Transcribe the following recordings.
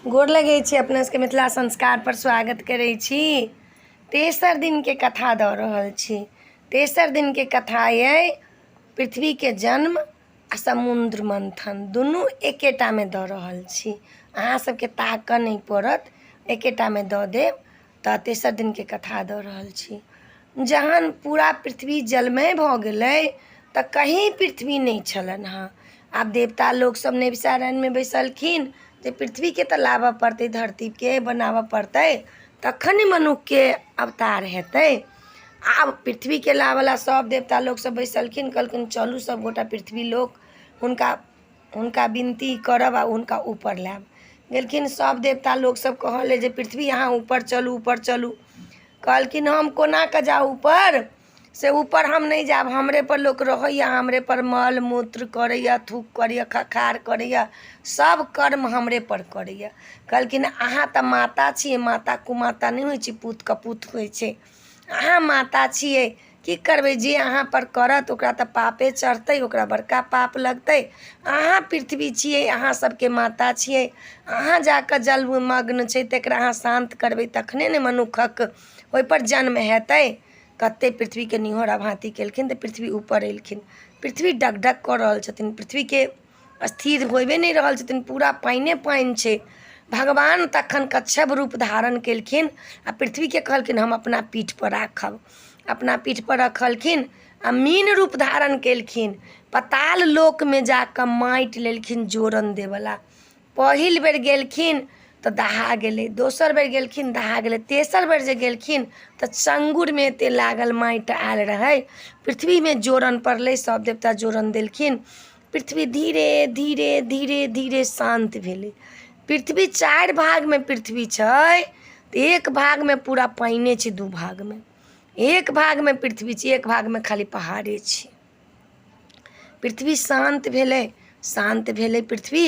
गोर लगै छी अपना सबके मिथिला संस्कारपर स्वागत करै छी। तेसर दिनके कथा दऽ रहल छी। तेसर दिनके कथा अइ पृथ्वीके जन्म आ समुद्र मन्थन दुनू एकेटामे दऽ रहल छी। अहाँ सबके ताकऽ नहि पड़त, एकेटामे दऽ देब। तऽ तेसर दिनके कथा दऽ रहल छी। जहन पूरा पृथ्वी जलमय भऽ गेलै तऽ कहीँ पृथ्वी नहि छलनि हँ। आब देवता लोक सब नैमिषारण्यमे बैसलखिन जे पृथ्वीके तऽ लाबऽ पड़तै, धरतीके बनाबऽ पड़तै, तखन ने मनुखके अवतार हेतै। आब पृथ्वीके लाबऽ लए सब देवता लोक सब बैसलखिन, कहलखिन चलू सब गोटा पृथ्वी लोक हुनका हुनका विनती करब आ हुनका ऊपर लायब। गेलखिन सभ देवता लोकसभ कहलै जे पृथ्वी अहाँ ऊपर चलू, ऊपर चलू। कहलखिन हम कोना कऽ जाउ ऊपर? से ऊपर हम नहि जायब, हमरेपर लोक रहैए, हमरेपर मल मूत्र करैए, थूक करैए, खखार करैए, सभ कर्म हमरेपर करैए। कहलखिन अहाँ तऽ माता छियै, माता कुमाता नहि होइ छै, पूत कपूत होइ छै। अहाँ माता छियै, की करबै, जे अहाँपर करत ओकरा तऽ पापे चढ़तै, ओकरा बड़का पाप लगतै। अहाँ पृथ्वी छियै, अहाँ सभके माता छियै, अहाँ जा कऽ जलमग्न छै तकरा अहाँ शान्त करबै तखने ने मनुक्खक ओहिपर जन्म हेतै। कतेक पृथ्वीके निहोरा भाँति केलखिन तऽ पृथ्वी ऊपर एलखिन। पृथ्वी डग डग कऽ रहल छथिन, पृथ्वीके स्थिर होइबे नहि रहल छथिन, पूरा पानिए पानि छै। भगवान तखन कच्छप रूप धारण केलखिन आ पृथ्वीके कहलखिन हम अपना पीठपर राखब। अपना पीठपर रखलखिन आ मीन रूप धारण केलखिन। पताल लोकमे जा कऽ माटि लेलखिन जोरन देबऽला। पहिल बेर गेलखिन तऽ दहा गेलै, दोसर बेर गेलखिन दहा गेलै, तेसर बेर जे गेलखिन तऽ चङ्गुरमे एतेक लागल माटि आयल रहै। पृथ्वीमे जोरन पड़लै, सभ देवता जोरन देलखिन। पृथ्वी धीरे धीरे धीरे धीरे शान्त भेलै। पृथ्वी चारि भागमे पृथ्वी छै तऽ एक भागमे पूरा पानिए छै, दू भागमे एक भागमे पृथ्वी छै, एक भागमे खाली पहाड़े छै। पृथ्वी शान्त भेलै, शान्त भेलै पृथ्वी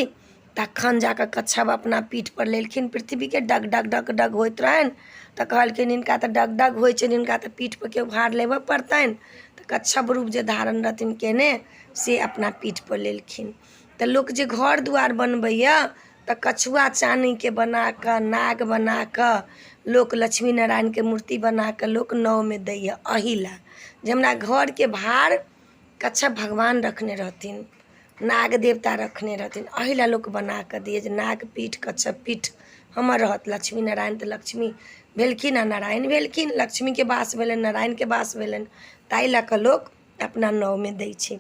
तखन जा कऽ कच्छप अपना पीठपर लेलखिन पृथ्वीके। डग डग डग डग होइत रहनि तऽ कहलखिन हिनका तऽ डग डग होइ छनि, हिनका तऽ पीठपर केओ भार लेबऽ पड़तनि। तऽ कच्छप रूप जे धारण रहथिन कयने से अपना पीठपर लेलखिन। तऽ लोक जे घर दुआरि बनबैए तऽ कछुआ चानीके बना कऽ, नाग बना कऽ, लोक लक्ष्मी नारायणके मूर्ति बना कऽ लोक नावमे दैए, एहि लए जे हमरा घरके भार कच्छप भगवान रखने रहथिन, नाग देवता रखने रहथिन। एहि लए लोक बना कऽ दैए जे नाग पीठ कच्छप पीठ हमर रहत। लक्ष्मी नारायण तऽ लक्ष्मी भेलखिन आ नारायण भेलखिन, लक्ष्मीके वास भेलनि, नारायणके वास भेलनि, ताहि लए कऽ लोक अपना नावमे दै छै।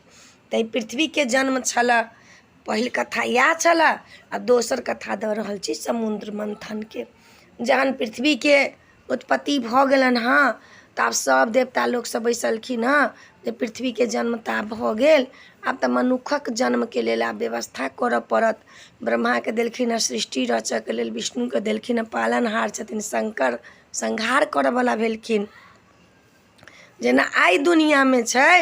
तऽ ई पृथ्वीके जन्म छलऽ, पहिल कथा इएह छलऽ। आ दोसर कथा दऽ रहल छी समुद्र मन्थनके। जहन पृथ्वीके उत्पत्ति भऽ गेलनि हँ तऽ आब सभ देवता लोकसभ बैसलखिन हँ जे पृथ्वीके जन्म तऽ आब भऽ गेल, आब तऽ मनुक्खक जन्मके लेल आब व्यवस्था करऽ पड़त। ब्रह्माके देलखिन हँ सृष्टि रचऽके लेल, विष्णुके देलखिन हँ पालनहार छथिन, शङ्कर संहार करऽवला भेलखिन। जेना आइ दुनिआँमे छै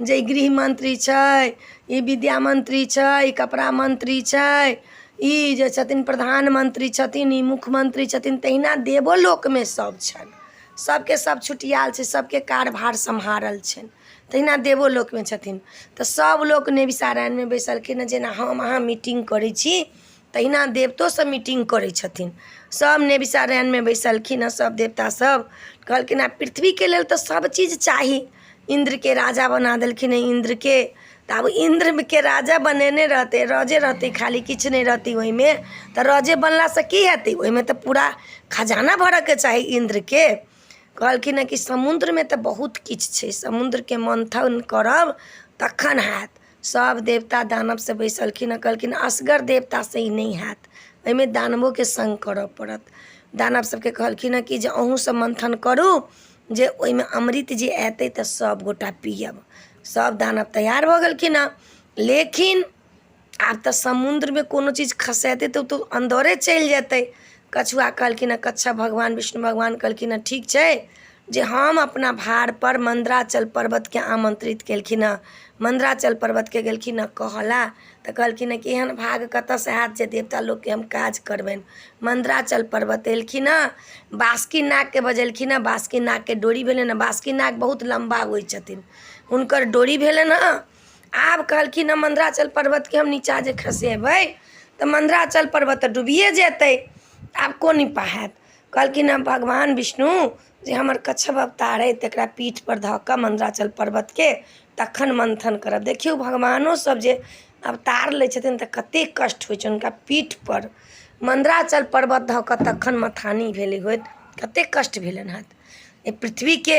जे ई गृहमन्त्री छै, ई विद्या मन्त्री छै, ई कपड़ा मन्त्री छै, ई जे छथिन प्रधानमन्त्री छथिन, ई मुख्यमन्त्री छथिन, तहिना देवो लोकमे सभ छनि। सभके सभ छुटियाएल छै, सभके कारभार सम्हारल छनि, तहिना देवो लोकमे छथिन। तऽ सभ लोक नैमिषारण्यमे बैसलखिन हँ। जेना हम अहाँ मीटिंग करै छी तहिना देवतो सब मीटिंग करै छथिन। सब नैमिषारण्यमे बैसलखिन हँ, सब देवता सब कहलखिन आब पृथ्वीके लेल तऽ सब चीज चाही। इन्द्रके राजा बना देलखिन हँ इन्द्रके। तऽ आब इन्द्रके राजा बनेने रहतै, राजे रहतै, खाली किछु नहि रहतै ओहिमे तऽ राजे बनलासँ की हेतै? ओहिमे तऽ पूरा खजाना भरऽके चाही इन्द्रके। कहलखिन हँ कि समुद्रमे तऽ बहुत किछु छै, समुद्रके मन्थन करब तखन हैत। सभ देवता दानव से बैसलखिन हँ, कहलखिन असगर देवतासँ ई नहि हैत, एहिमे दानवोके सङ्ग करऽ पड़त। दानव सभके कहलखिन हँ कि जे अहूँ सभ मन्थन करू जे ओहिमे अमृत जे एतै तऽ सभ गोटा पियब। सभ दानव तैयार भऽ गेलखिन हँ। लेकिन आब तऽ समुद्रमे कोनो चीज खसेतै तऽ ओ तऽ अन्दरे चलि जेतै। कछुआ कहलखिन हँ, कच्छप भगवान विष्णु भगवान कहलखिन हँ ठीक छै जे हम अपना भारपर मन्द्राचल पर्वतके आमन्त्रित केलखिन हँ। मन्द्राचल पर्वतके गेलखिन हँ कहऽ लए तऽ कहलखिन हँ कि एहन भाग कतऽसँ हैत जे देवता लोकके हम काज करबनि। मन्द्राचल पर्वत एलखिन हँ, बासुकी नागके बजेलखिन हँ। बासुकी नागके डोरी भेलनि हँ, बासुकी नाग बहुत लम्बा होइ छथिन, हुनकर डोरी भेलनि हँ। आब कहलखिन हँ मन्द्राचल पर्वतके हम नीचाँ जे खसेबै तऽ मन्द्राचल पर्वत तऽ डूबिए जेतै। तऽ आब कोन उपाय हैत? कहलखिन हँ भगवान विष्णु जे हमर कच्छप अवतार अइ तकरा पीठपर धऽ कऽ मन्दराचल पर्वतके तखन मन्थन करब। देखियौ, भगवानो सब जे अवतार लै छथिन तऽ कतेक कष्ट होइ छै हुनका। पीठपर मन्दराचल पर्वत धऽ कऽ तखन मथानी भेलै होइत, कतेक कष्ट भेलनि हैत एहि पृथ्वीके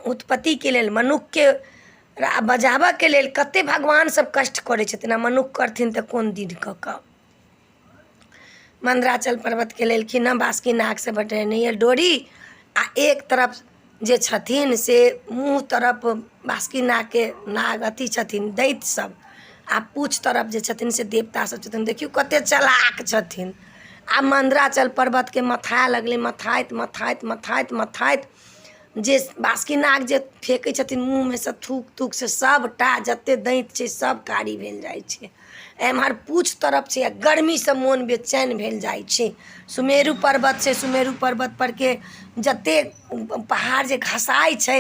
उत्पत्तिके लेल, मनुखके बजाबऽके लेल। कतेक भगवान सब कष्ट करै छथिन, आ मनुख करथिन तऽ कोन दिन कऽ कऽ मन्दराचल पर्वतके लेलखिन हँ। बासुकी नागसँ बँटेने यऽ डोरी, आ एक तरफ जे छथिन से मुँह तरफ बासुकी नागके नाग अथी छथिन दैत्य सब, आ पूछ तरफ जे छथिन से देवता सब छथिन। देखियौ, कते चलाक छथिन। आ मन्दराचल पर्वतके मथाए लगलै। मथाइत मथाइत मथाइत मथाइत जे बासुकी नाग जे फेकै छथिन मुँहमे सँ थूक तूक, से सभटा जतेक दैत छै सभ कारी भेल जाइ छै। एम्हर पूछ तरफ छै, आ गर्मीसँ मोन बेचैन भेल जाइ छै। सुमेरु पर्वत छै, सुमेरु पर्वत परके जतेक पहाड़ जे घसाइ छै,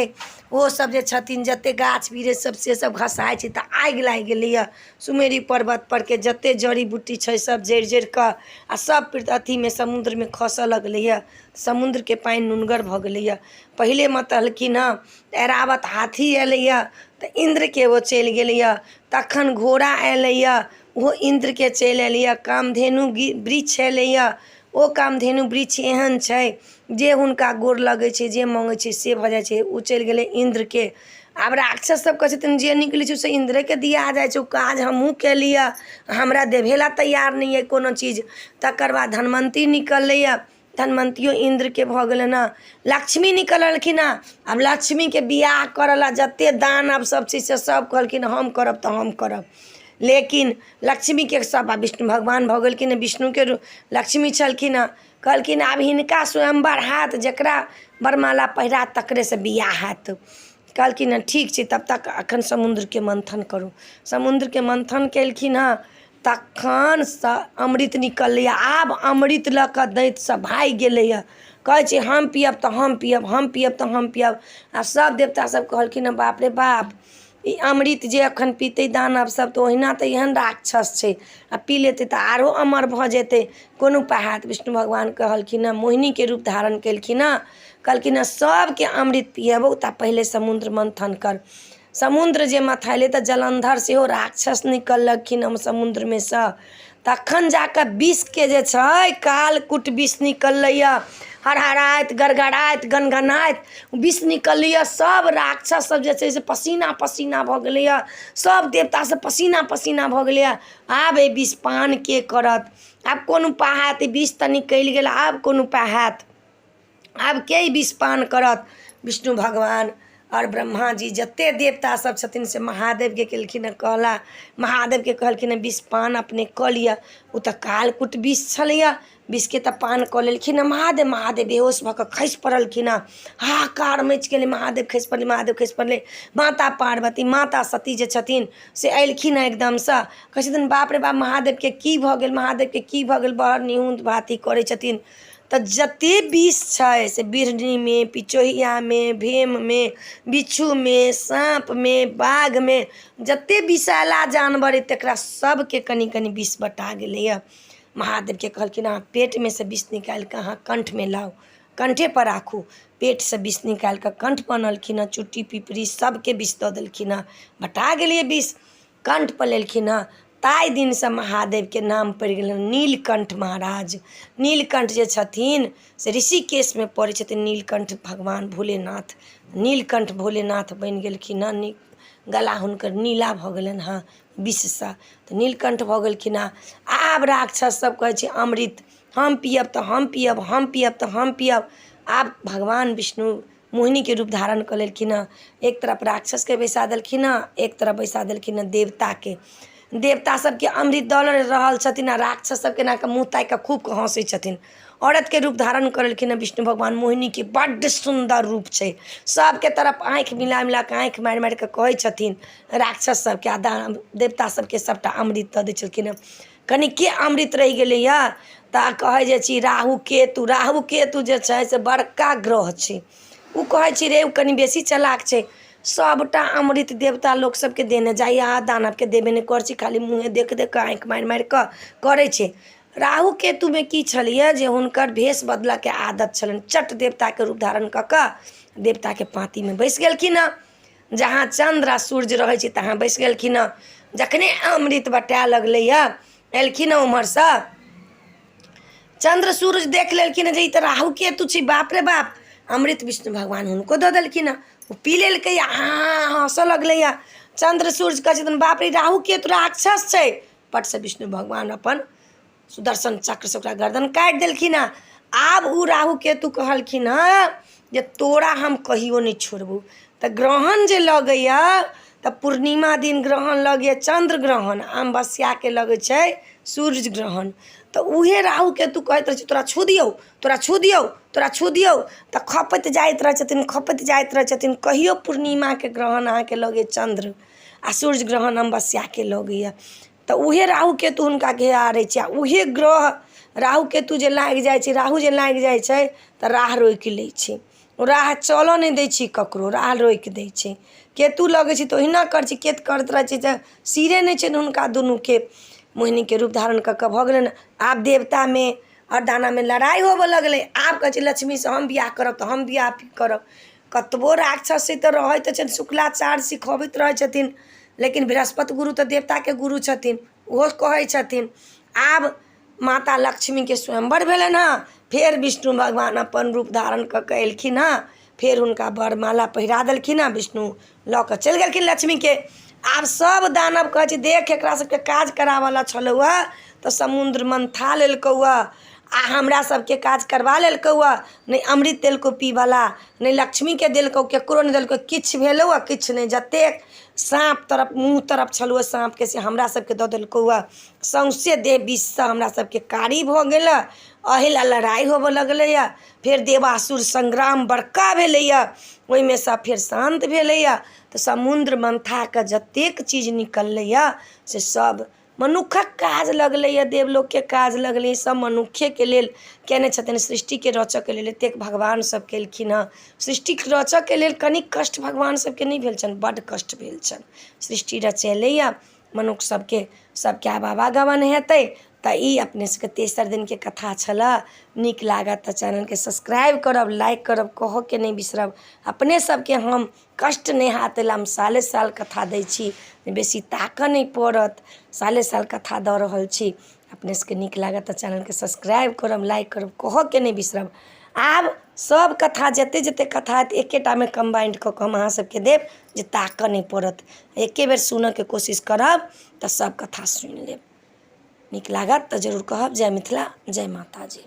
ओसभ जे छथिन, जतेक गाछ वृक्ष सब से सब घसाइ छै, तऽ आगि लागि गेलैए। सुमेरु पर्वत परके जतेक जड़ी बूटी छै सब जरि जरि कऽ आ सब अथीमे समुद्रमे खसऽ लगलैए। समुद्रके पानि नुनगर भऽ गेलैए। पहिले मतलखिन हँ तऽ ऐरावत हाथी अयलैए, तऽ इन्द्रके ओ चलि गेलैए। तखन घोड़ा अयलैए, ओहो इन्द्रके चलि अयलैए। कामधेनु वृक्ष अयलैए, ओ कामधेनु वृक्ष एहन छै जे हुनका गोर लगै छै, जे मङ्गै छै से भऽ जाइ छै। ओ चलि गेलै इन्द्रके। आब राक्षस सब कहै छथिन, जे निकलै छै से इन्द्रेके दिया जाइ छै, ओ काज हमहूँ केलियै, हमरा देबहे ला तैयार नहि अइ कोनो चीज। तकर बाद धनवन्ती निकललैए, धनवन्तियो इन्द्रके भऽ गेलनि हँ। लक्ष्मी निकललखिन हँ। आब लक्ष्मीके बियाह करऽ ला जते दानव सब छै से सब कहलखिन, हम करब तऽ हम करब। लेकिन लक्ष्मीके सब आ विष्णु भगवान भऽ गेलखिन। विष्णुके लक्ष्मी छलखिन हँ। कहलखिन, आब हिनका स्वयंवर हैत, जकरा वरमाला पहिरायत तकरेसँ बियाह हैत। कहलखिन हँ, ठीक छै, तब तक एखन समुद्रके मन्थन करू। समुद्रके मन्थन केलखिन हँ, तखनसँ अमृत निकललैए। आब अमृत लऽ कऽ दैत्यसभ भागि गेलैए। कहै छै, हम पियब तऽ हम पियब, हम पियब तऽ हम पियब। आ सभ देवतासभ कहलखिन हँ, बाप रे बाप, ई अमृत जे एखन पीतै दानवसभ तऽ ओहिना तऽ एहन राक्षस छै, आ पी लेतै तऽ आरो अमर भऽ जेतै। कोन उपाय हैत? विष्णु भगवान कहलखिन हँ, मोहिनीके रूप धारण केलखिन हँ। कहलखिन हँ, सभके अमृत पियेबौ तऽ पहिले समुद्र मन्थन कर। समुद्र जे मथेलै तऽ जलन्धर सेहो राक्षस निकललखिन हम समुद्रमे सँ। तखन जा कऽ विषके जे छै कालकुट विष निकललैए। हरहराइत गड़गड़ाइत गनगनाइत विष निकललैए। सभ राक्षस सब जे छै से पसीना पसीना भऽ गेलैए, सभ देवता सब पसीना पसीना भऽ गेलैए। आब एहि विष पान के करत? आब कोन उपाय हैत? विष तऽ निकलि गेल, आब कोन उपाय हैत? आब के ई विष पान करत? विष्णु भगवान आओर ब्रह्मा जी जतेक देवता सब छथिन से महादेवके केलखिन हँ कहला। महादेवके कहलखिन हँ, विष पान अपने कऽ लिअ। ओ तऽ कालकुट विष छलैए, विषके तऽ पान कऽ लेलखिन हँ महादेव। महादेव बेहोश भऽ कऽ खसि पड़लखिन हँ। हाहाकार मचि गेलै। महादेव खसि पड़लै, महादेव खसि पड़लै। माता पार्वती, माता सती जे छथिन से अयलखिन हँ एकदमसँ। कहै छथिन, बाप रे बाप, महादेवके की भऽ गेल? महादेवके की भऽ गेल? बड़ निहुँत भाती करै छथिन, तऽ जतेक विष छै से बिढ़नीमे, पिचोहियामे, भेममे, बिच्छूमे, साँपमे, बाघमे, जतेक विषैला जानवर अइ तकरा सभके कनि कनि विष बँटा गेलैए। महादेवके कहलखिन, अहाँ पेटमे सँ विष निकालि कऽ अहाँ कण्ठमे लाउ, कण्ठेपर राखू। पेटसँ विष निकालि कऽ कण्ठपर अनलखिन हँ। चुट्टी पिपरी सभके विष दऽ देलखिन हँ। बँटा गेलैए विष, कण्ठपर लेलखिन हँ। ताहि दिनसँ महादेवके नाम पड़ि गेलनि नीलकण्ठ महाराज। नीलकण्ठ जे छथिन से ऋषिकेशमे पड़ै छथिन नीलकण्ठ भगवान भोलेनाथ। नीलकण्ठ भोलेनाथ बनि गेलखिन हँ। गला हुनकर नीला भऽ गेलनि हँ विषसँ, तऽ नीलकण्ठ भऽ गेलखिन हँ। आब राक्षस सब कहै छै, अमृत हम पियब तऽ हम पियब, हम पियब तऽ हम पियब। आब भगवान विष्णु मोहिनीके रूप धारण कऽ लेलखिन हँ। एक तरफ राक्षसके बैसा देलखिन हँ, एक तरफ बैसा देलखिन हँ देवताके। देवता सबके अमृत दऽ रहल छथिन, आ राक्षस सबके एना कऽ मुँह ताकि कऽ खूब कऽ हँसै छथिन। औरतके रूप धारण कऽ लेलखिन हँ विष्णु भगवान मोहिनीके। बड्ड सुन्दर रूप छै। सबके तरफ आँखि मिला मिला कऽ, आँखि मारि मारि कऽ कहै छथिन राक्षस सबके, आ देवता सबके सबटा अमृत दऽ दै छलखिन हँ। कनिके अमृत रहि गेलैए, तऽ कहै जे छी राहु केतु। राहु केतु जे छै से बड़का ग्रह छै। ओ कहै छै रे, ओ कनि बेसी चलाक छै। सभटा अमृत देवता लोक सबके देने जाइए, आ दानवके देबे नहि करै छै। खाली मुँहे देख देख कऽ, आँखि मारि मारि कऽ करै छै। राहु केतुमे की छलैए जे हुनकर भेष बदलऽके आदत छलनि, चट देवताके रूप धारण कऽ कऽ देवताके पाँतिमे बैसि गेलखिन हँ। जहाँ चन्द्र आ सूर्य रहै छै तहाँ बैसि गेलखिन हँ। जखने अमृत बँटाए लगलैए, एलखिन हँ ओम्हरसँ चन्द्र सूर्य देख लेलखिन जे ई तऽ राहु केतु छी, बाप रे बाप। अमृत विष्णु भगवान हुनको दऽ देलखिन हँ, ओ पी लेलकै आ हँसऽ लगलै हँ। चन्द्र सूर्य कहै छथिन बाप रे, राहु केतु राक्षस छै। पटसँ विष्णु भगवान अपन सुदर्शन चक्रसँ ओकरा गर्दन काटि देलखिन हँ। आब ओ राहु केतु कहलखिन हँ जे तोरा हम कहियो नहि छोड़बौ। तऽ ग्रहण जे लगैए तऽ पूर्णिमा दिन ग्रहण लगैए चन्द्र ग्रहण, अमावस्याके लगै छै सूर्य ग्रहण। तऽ उहे राहु केतु कहैत रहै छै तोरा छू दियौ, तोरा छू दियौ, तोरा छू दियौ। तऽ खपैत जाइत रहै छथिन, खपैत जाइत रहै छथिन। कहियो पूर्णिमाके ग्रहण अहाँके लगैए चन्द्र आ सूर्य ग्रहण अमावस्याके लगैए। तऽ उहे राहु केतु हुनका घेहारै छै आ उहे ग्रह राहु केतु जे लागि जाइ छै, राहु जे लागि जाइ छै तऽ राह रोकि लै छै, ओ राह चलऽ नहि दै छै ककरो, राह रोकि दै छै। केतु लगै छै तऽ ओहिना करै छै, केतु करैत रहै छै तऽ सिरे नहि छनि हुनका दुनूके। मोहिनीके रूप धारण कऽ कऽ भऽ गेलनि। आब देवतामे आओर दानवमे लड़ाइ होबऽ लगलै। आब कहै छै लक्ष्मीसँ हम बियाह करब तऽ हम बियाह करब। कतबो राक्षस छै तऽ रहै तऽ छनि, शुक्लाचार्य सिखबैत रहै छथिन, लेकिन बृहस्पति गुरु तऽ देवताके गुरु छथिन, ओहो कहै छथिन। आब माता लक्ष्मीके स्वयंवर भेलनि हँ। फेर विष्णु भगवान अपन रूप धारण कऽ कऽ एलखिन हँ, फेर हुनका वरमाला पहिरा देलखिन हँ, विष्णु लऽ कऽ चलि गेलखिन लक्ष्मीके। आब सभ दानव कहै छै देख एकरा सभके काज कराबऽवला छलौ हँ तऽ समुद्र मन्था लेलकौ हँ आ हमरा सभके काज करबा लेलकौ हँ। नहि अमृत देलकौ पीबऽला, नहि लक्ष्मीके देलकौ, ककरो नहि देलकौ, किछु भेलौ आ किछु नहि। जतेक साँप तरफ मुँह तरफ छलौ साँपके से हमरा सभके दऽ देलकौ हँ। सौँसे देह विषसँ हमरा सभके कारी भऽ गेल हँ। एहि लए लड़ाइ होबऽ लगलैए। फेर देवासुर संग्राम बड़का भेलैए, ओहिमे सँ फेर शान्त भेलैए। तऽ समुद्र मन्थाके जतेक चीज निकललैए से सभ मनुक्खक काज लगलैए, देवलोकके काज लगलै, सभ मनुक्खेके लेल कयने छथिन। सृष्टिके रचयके लेल एतेक भगवान सभ केलखिन हँ। सृष्टिके रचयके लेल कनि कष्ट भगवान सभके नहि भेल छनि, बड्ड कष्ट भेल छनि। सृष्टि रचेलैए मनुख सबके, सबके आब आवागमन हेतै। तऽ ई अपने सबके तेसर दिनके कथा छलऽ। नीक लागत तऽ चैनलके सब्सक्राइब करब, लाइक करब, कहऽके नहि बिसरब। अपने सबके हम कष्ट नहि हैत एहि लए हम साले साल कथा दै छी, बेसी ताकऽ नहि पड़त, साले साल कथा दऽ रहल छी। अपने सबके नीक लागत तऽ चैनलके सब्सक्राइब करब, लाइक करब, कहऽके नहि बिसरब। आब सब कथा जते जते कथा हैत एकेटामे कम्बाइंड कऽ कऽ हम अहाँ सबके देब जे ताकऽ नहि पड़त। एके बेर सुनऽके कोशिश करब तऽ सब कथा सुनि लेब। नीक लागत तऽ जरूर कहब। जय मिथिला, जय माताजी।